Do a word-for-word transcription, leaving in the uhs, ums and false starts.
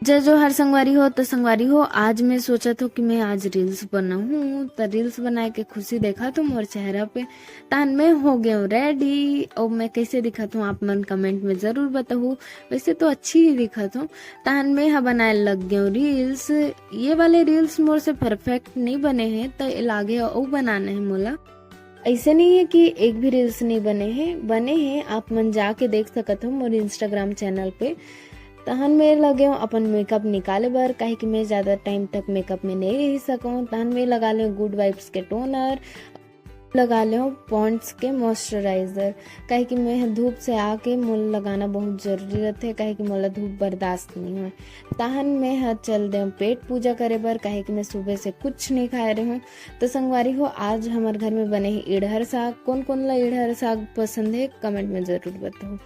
जय जोहार संगवारी हो। तो संगवारी हो, आज मैं सोचत हो कि मैं आज reels बनाहूँ। तो reels बनाए के खुशी देखा तो मोर चेहरा पे, तहन मैं हो गया हूँ ready। और मैं कैसे दिखत हूँ, आप मन comment में जरूर बताहू। वैसे तो अच्छी ही दिखत हूँ। तहन मैं ह बनाए लग गया हूँ reels। ये वाले reels मोर से perfect नहीं बने हैं, तो ये लागे अउ बनाना है मोला। ऐसे नहीं है कि एक भी reels नहीं बने हैं, बने हैं। आप मन जाके देख सकत हो मोर Instagram channel पे। तहन मैं लगे हूँ अपन makeup निकाले बर, काहे कि मैं ज़्यादा time तक makeup में नहीं रह सकूँ। तहन मैं लगा लें Good Vibes के toner, लगा लें Pond's के moisturizer, काहे कि मैं ह धूप से आके मोला लगाना बहुत जरूरी रहथे, काहे कि मोला धूप बर्दाश्त नहीं होय। तहन मैं ह चल दें पेट पूजा करे बर, काहे कि मैं सुबह से कुछ नहीं खाए रहे हूँ। तो संगवारी हो, आज हमर घर में बने हे इड़हर साग। कौन कौन ला इड़हर साग पसंद है, comment में जरूर बताओ।